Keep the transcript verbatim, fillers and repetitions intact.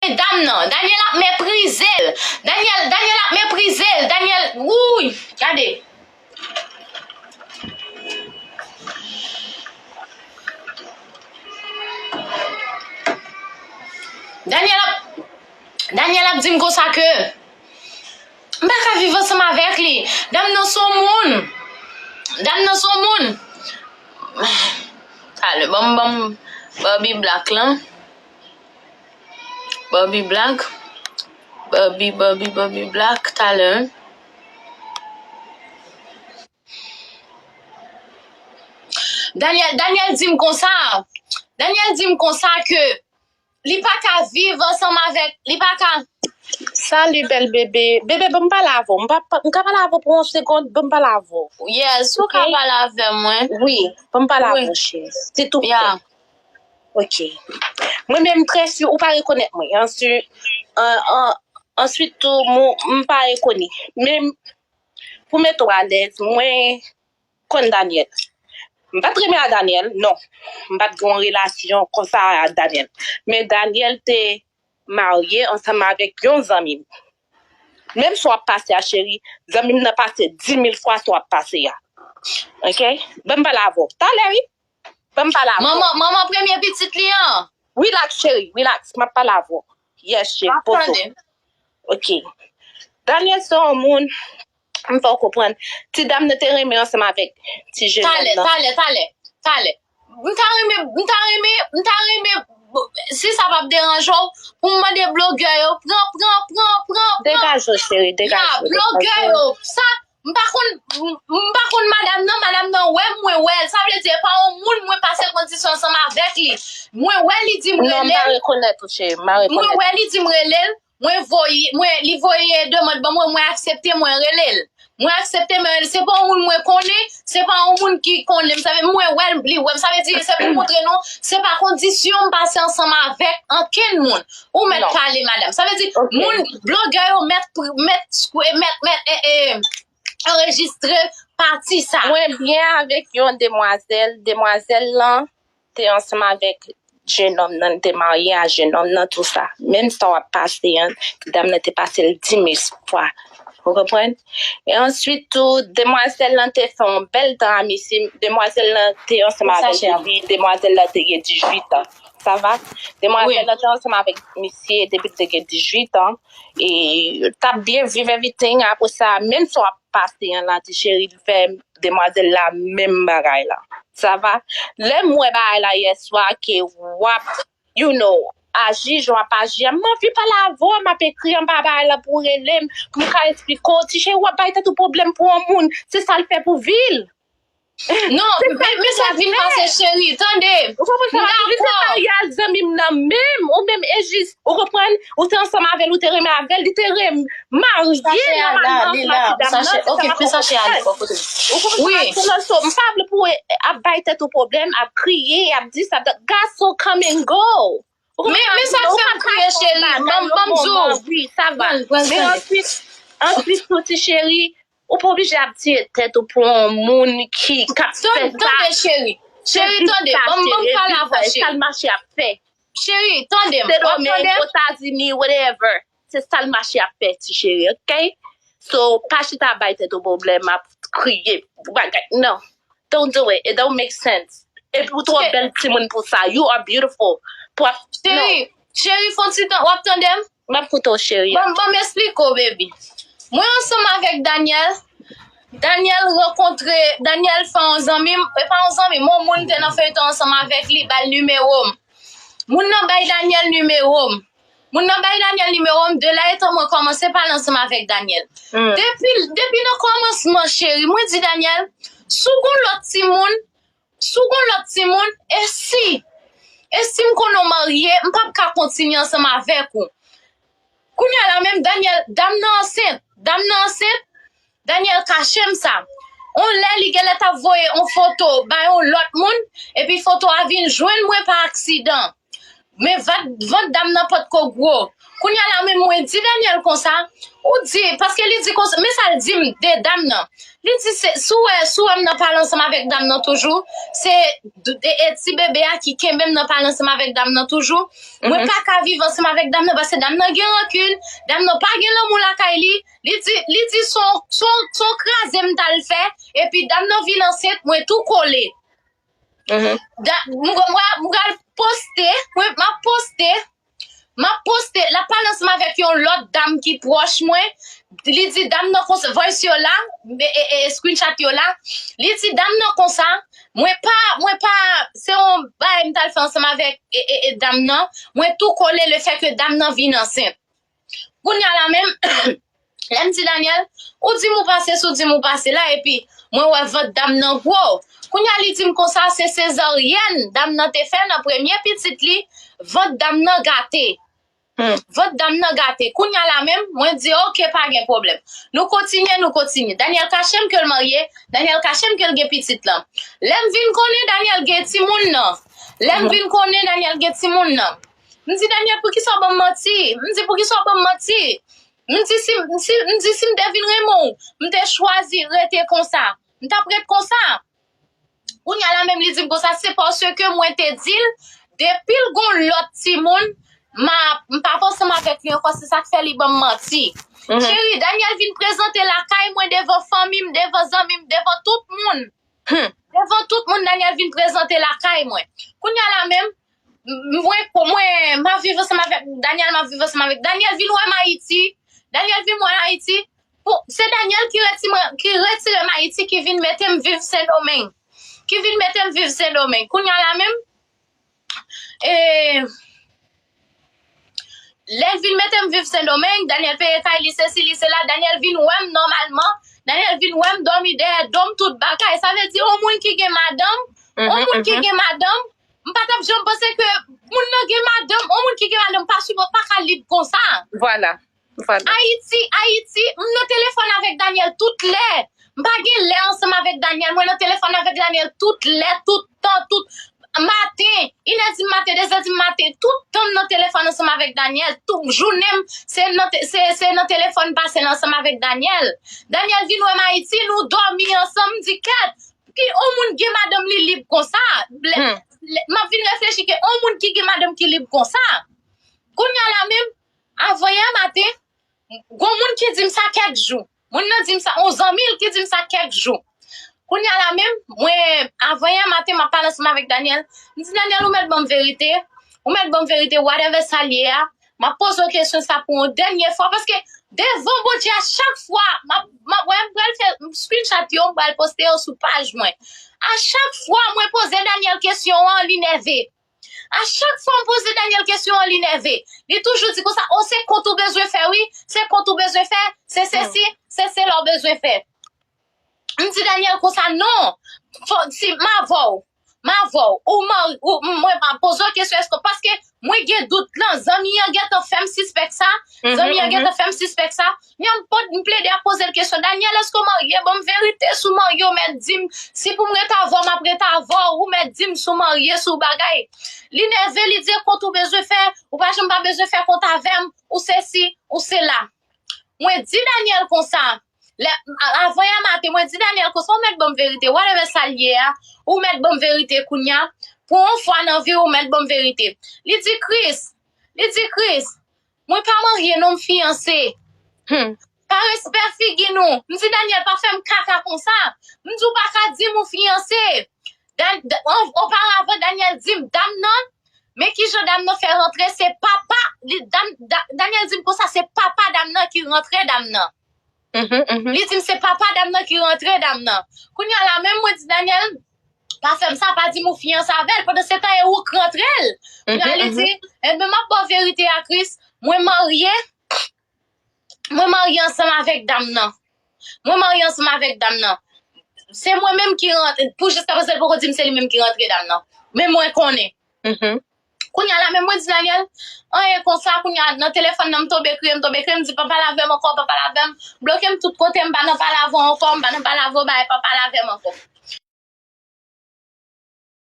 dam nan. Daniel ap meprize l. Daniel, Daniel ap meprize l. Daniel, wouy, gade. Daniel ap, Daniel ap di m konsa ke m pa ka viv ansanm avèk li. Dam nan se yon moun. Dam nan se yon moun. Talè, ban m, ban m, Barbie Black lan. Barbie Black. Barbie, Barbie, Barbie Black, talè. Daniel, Daniel di m konsa. Daniel di m konsa ke li pa ka viv ansanm avèk, li pa ka. Salut, bèl bebe. Bebe, ban m pale avè w. M pa, pa- m ka pale avè w pou yon segonn, ban m pale avè w. Yes, ou ka Ok. pale avè mwen. Wi, ban m pale Wi. avè w, cheri. Silvouplè. Ya. Ok. Mwen menm, trè si, ou pa rekonèt mwen. Answi, an, an, answit tou, mwen, m pa rekonèt. Men, pou mete w alèz, mwen konn Daniel. M pa t renmen a Daniel, non. M pa t gen yon relasyon konsa a Daniel. Men Daniel te marye ansanm avèk yon zanmi m. Menm si w ap pase a, cheri, zanmi m nan pase dis mil fwa si w ap pase a. Ok? Ban m pale avè w. Talè, wi. Ban m pale avè w. Manman, manman premye pitit li an. Relax, cheri, relax. M ap pale avè w. Yes, cheri, poze w. Ok. Daniel se yon moun, m fè w konprann. Ti dam nan te renmen ansanm avèk ti jenòm nan. Talè, talè, talè, talè. M ta renmen, m ta renmen, m ta renmen, si sa p ap deranje w, pou m mande blogè yo, pran, pran, pran, pran, pran. Degaje w, cheri, degaje w, degaje w. Ya, blogè yo, sa, m pa konn, m, m pa konn madam nan, madam nan wè m, mwen wè l. Sa vle di, e pa yon moun mwen pase kondisyon ansanm avèk li. Mwen wè li di m rele l. Non, m pa rekonèt ou, cheri, m pa rekonèt. Mwen wè li di m rele l. Mwen voye, mwen, li voye demann ban mwen, mwen aksepte, mwen rele l. Mwen aksepte, mwen rele l. Se pa yon moun mwen konnen, se pa yon moun ki konnen m, sa vle, mwen wè l, li wè m. Sa vle di, se pou montre nou, se pa kondisyon m pase ansanm avèk ankenn moun. Ou mèt pale, madanm. Sa vle di, moun, blogè yo mèt, mèt, mèt, mèt, e, e, anrejistre pati sa. Mwen byen avèk yon demwazèl, demwazèl lan te ansanm avèk jenòm nan, li te marye a jenòm nan, tou sa. Menm sa w ap pase an, dam nan te pase l dis mil fwa. Ou konprann? E answit tou, demwazèl lan te fè yon bèl tan a misye. Demwazèl lan te ansanm avèk li, demwazèl lan te gen dizuit an. Sa va? Demwazèl lan te ansanm avèk misye depi l te gen dizuit an. E t ap byen viv everything. Apre sa, menm sa w ap pase an la, ti cheri, l fè demwazèl la menm bagay la. Sa va? Lè m wè bagay la yèswa ke w ap, you know, aji jan w ap aji a, m anvi pale avè w, m ap ekri anba bagay la pou w rele m, pou m ka esplike w. Ti cheri, w ap bay tèt ou pwoblèm pou yon moun, se sa l fè pou vi l. Non, men, men sa k vin pase, cheri, tande. Ou konprann sa m ap di? Li te marye ak zanmi m nan menm, ou menm, e jis, ou konprann? Ou te ansanm avè l, ou te renmen avè l, li te renmen marye nòmalman ansanm ak ti dam nan, se sa m ap konprann. Ou konprann sa m ap di la? So, m pa vle pou w ap bay tèt ou pwoblèm, ap kriye, ap di sa, dat, God so come and go. Ou konprann sa m ap di la? Ou pa ka fè yon bagay yon moman, wi, sa va. Men answit, answit tou, ti cheri, ou pa oblije ap tiye tèt ou pou yon moun ki, k ap fè sa. Tande, cheri. Cheri, tande. Ban m, ban m pale avè w, cheri. Sa l mache ap fè. Cheri, tande m. W ap tande m? Sendomeng, Etazini, whatever. Se sa l mache ap fè, ti cheri, ok? So, pa chita bay tèt ou pwoblèm, ap kriye, bagay. Non. Don't do it. It don't make sense. Epi ou twò bèl timoun pou sa. You are beautiful. Pou ap, non. Cheri, cheri, fon ti tan, w ap tande m? M ap koute w, cheri. Ban, ban m esplike w, baby. Mwen ansanm avèk Daniel. Daniel rankontre, Daniel fè yon zanmi m, e pa yon zanmi m, yon moun te nan feyton ansanm avèk li, ba l nimewo m. Moun nan bay Daniel nimewo m. Moun nan bay Daniel nimewo m, de la etan mwen kòmanse pale ansanm avèk Daniel. Depi, depi nan kòmansman, cheri, mwen di Daniel, si w gon lòt timoun, si w gon lòt timoun, e si, e si m konnen w marye, m p ap ka kontinye ansanm avèk ou. Kounye a la menm, Daniel, dam nan ansent, dam nan ansent, Daniel kache m sa. On lè li genlè t ap voye on foto bay on lòt moun, epi foto a vin jwenn mwen pa aksidan. Men vant, vant dam nan potko gwo. Kounye a la menm mwen di Daniel konsa, ou di, paske li di konsa, men sa l di m de dam nan. Li di, se, si w wè, si w wè m nan pale ansanm avèk dam nan toujou, se d- e, e ti bebe a ki kenbe m nan pale ansanm avèk dam nan toujou. Mwen pa ka viv ansanm avèk dam nan, paske dam nan gen rankin, dam nan pa gen lanmou lakay li. Li di, li di son, son, son kraze m t al fè, epi dam nan vin ansent, mwen tou kole. Da- m, m, m pral poste, mwen, m ap poste, m ap poste, l ap pale ansanm avèk yon lòt dam ki pwòch mwen. Li di dam nan konsa, voice yo la, e, e, e, screenshot yo la. Li di dam nan konsa, mwen pa, mwen pa, se yon bagay m t al fè ansanm avèk e, e, e, dam nan. Mwen tou kole le fè ke dam nan vin ansent. Kounye a la menm, lè m di Daniel, ou di m ou pase, si w di m ou pase la, epi mwen wè vant dam nan gwo. Kounye a li di m konsa, se sezaryèn dam nan te fè nan premye pitit li, vant dam nan gate. Vant dam nan gate. Kounye a la menm, mwen di, oke, pa gen pwoblèm. Nou kontinye, nou kontinye. Daniel kache m ke l marye, Daniel kache m ke l gen pitit lan. Lè m vin konnen Daniel gen timoun nan. Lè m vin konnen Daniel gen timoun nan. M di, Daniel, poukisa w ban m manti? M di, poukisa w ban m manti? M di, si, si, m di, si m te vin renmen w, m te chwazi rete konsa. M t ap ret konsa. Kounye a la menm li di m konsa, se paske mwen te di l, depi l gon lòt timoun, m a, m p ap ansanm avèk li ankò, se sa k fè li ban m manti. Cheri, Daniel vin prezante lakay mwen devan fanmi m, devan zanmi m, devan tout moun. Devan tout moun, Daniel vin prezante lakay mwen. Kounye a la menm, m- mwen, mwen, m ap viv ansanm avèk Daniel, m ap viv ansanm avèk Daniel vin wè m Ayiti. Daniel vin wè m Ayiti. Pou, se Daniel ki retire, ki retire m Ayiti, ki vin mete m viv Sendomeng. Ki vin mete m viv Sendomeng. Kounye a la menm, e, lè l vin mete m viv Sendomeng, Daniel peye kay li, sesi, li, sela. Daniel vin wè m nòmalman. Daniel vin wè m dòmi dèyè do m, tout bagay. Sa vle di, yon moun ki gen madanm, yon moun ki gen madanm, m pa t ap janm panse ke moun nan gen madanm, yon moun ki gen madanm pa sipò, pa ka lib konsa. Vwala. Vwala. Ayiti, Ayiti, m nan telefòn avèk Daniel tout lè. M pa gen lè ansanm avèk Daniel. Mwen nan telefòn avèk Daniel tout lè, tout tan, tout maten. Inè di maten, dezè di maten, tout tan m nan telefòn ansanm avèk Daniel. Tout jounen m, se nan, te- se, se nan telefòn pase l ansanm avèk Daniel. Daniel vin wè m Ayiti, nou dòmi ansanm, m di, kèt, ki yon moun gen madanm li lib konsa? Lè- lè- m ap vin reflechi ke yon moun ki gen madanm ki lib konsa. Kounye a la menm, avanyè maten, gon moun ki di m sa kèk jou. Moun nan di m sa, yon zanmi l ki di m sa kèk jou. Kounye a la menm, mwen, avanyè maten, m ap pale ansanm avèk Daniel. M di, Daniel, ou mèt ban m verite. Ou mèt ban m verite, whatever sa l ye a. M ap poze w kesyon sa pou yon dènye fwa, paske devan Bondye a chak fwa, m ap, m ap, wè, m pral fè screenshot yo, m pral poste yo sou paj mwen. A chak fwa mwen poze Daniel kesyon an, li nève. A chak fwa m poze Daniel kesyon an, li nève. Li toujou di konsa, o, se kont ou bezwen fè, wi. Se kont ou bezwen fè, se sesi, se sela w bezwen fè. M di Daniel konsa, non. Fò, si, m avè w. M avè w. Ou mari, ou, m- mwen pa poze w kesyon, èske, paske mwen gen dout lan. Zanmi an gentan fè m sispèk sa. Zanmi an gentan fè m sispèk sa. Mwen m pot- m plede ap poze l kesyon, Daniel, èske w marye? Ban m verite si w marye, ou mèt di m. Si pou m ret avè w, m ap ret avè w. Ou mèt di m si w marye, si w bagay. Li nève, li di, e kont ou bezwen fè, ou pa janm pa bezwen fè kont avè m, ou sesi, ou sela. Mwen di Daniel konsa, lè, a- avanyè maten, mwen di Daniel konsa, ou mèt ban m verite, whatever sa l ye a, ou mèt ban m verite kounye a, pou yon fwa nan vi w, ou mèt ban m verite. Li di, Chris, li di, Chris, mwen pa marye non, m fiyanse. Pa respè figi nou. M di, Daniel, pa fè m kaka konsa. M di, ou pa ka di m ou fiyanse. Dan- da- an- oparavan, Daniel di m, dam nan, men kijan dam nan fè rantre, se papa, li, dam, da- Daniel di m konsa, se papa dam nan ki rantre dam nan. Li di m se papa dam nan ki rantre dam nan. Kounye a la menm mwen di Daniel, pa fè m sa, pa di m ou fiyanse avè l. Pandan se tan e ou k rantre l. Kounye a li di, enben m ap ba w verite a, Chris, mwen marye, mwen marye ansanm avèk dam nan. Mwen marye ansanm avèk dam nan. Se mwen menm ki rantre, pou jiskaprezan li poko di m se li menm ki rantre dam nan. Men mwen konnen. Kounye a la menm mwen di Daniel, anyen konsa, kounye a nan telefòn nan m tonbe kriye, m tonbe kriye, m di pa pale avè m ankò, pa pale avè m, bloke m tout kote, m pa nan pale avè w ankò, m pa nan pale avè w bagay, pa pale avè m ankò.